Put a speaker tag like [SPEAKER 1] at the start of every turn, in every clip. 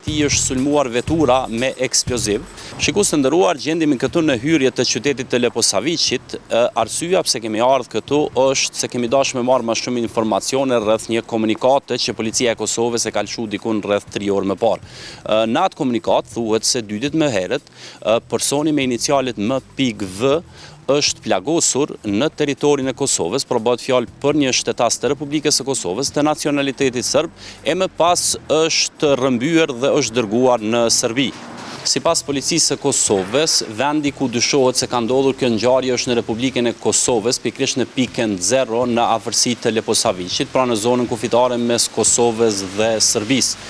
[SPEAKER 1] atij i është sulmuar vetura me eksploziv. Shikues të nderuar, gjendemi këtu në hyrje të qytetit të Leposaviqit. Arsyeja pse kemi ardhur këtu është se kemi dashur me marrë më shumë informacione rreth një komunikate që Policia e Kosovës e ka lëshu dikun rreth 3 orë më parë. Në atë komunikatë thuhet se dy ditë më herët, personi me inicialet M.V është plagosur në territorin e Kosovës, pra bëhet fjalë për një shtetas të Republikës së Kosovës të nacionalitetit serb, e më pas është rrëmbyer dhe është dërguar në Serbi. Sipas Policisë së Kosovës, vendi ku dyshohet se ka ndodhur kjo ngjarje është në Republikën e Kosovës, pikërisht në pikën zero në afërsi të Leposaviqit, pra në zonën kufitare mes Kosovës dhe Serbisë.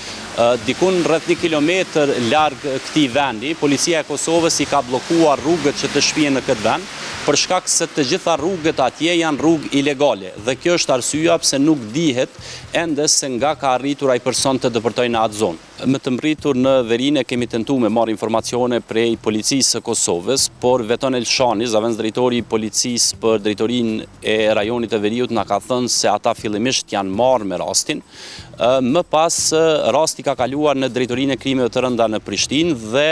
[SPEAKER 1] Dikun rreth një kilometër larg këtij vendi, Policia e Kosovës i ka bllokuar rrugët që të shpien në këtë vend, për shkak se të gjitha rrugët atje janë rrugë ilegale dhe kjo është arsyeja pse nuk dihet ende se nga ka arritur ai person të depërtojë në atë zonë. Me të mbërritur në Verine kemi tentu me marrë informacione prej Policisë së Kosovës, por Veton Elshani, zëvendësdrejtori i Policisë për Drejtorinë e Rajonit të Veriut na ka thënë se ata fillimisht janë marrë me rastin, më pas rasti ka kaluar në Drejtorinë e Krimeve të Rënda në Prishtinë dhe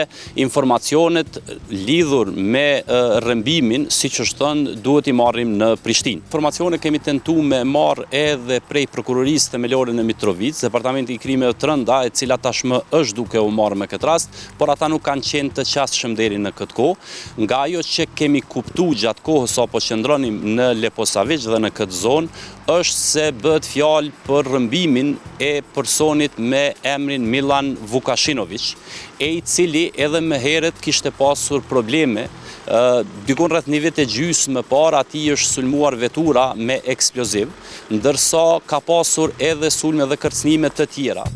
[SPEAKER 1] Informacionet lidhur me rrëmbimin, siç është thënë, duhet t'i marrim në Prishtinë. Informacione kemi tentu me marrë edhe prej Prokurorisë Themelore në Mitrovicë, Departamenti i Krimeve të Rënda, e cila tashmë është duke u marrë me këtë rast, por ata nuk kanë qenë të qasshëm deri në këtë kohë. Nga ajo që kemi kuptu gjatë kohës sa po qëndronim në Leposaviq dhe në këtë zonë, është se bëhet fjalë për rrëmbimin e personit me emrin Milan Vukashinoviq, e i cili edhe më herët kishte pasur probleme, dikun rreth një vit e gjysmë më parë atij i është sulmuar vetura me eksploziv, ndërsa ka pasur edhe sulme dhe kërcënime të tjera.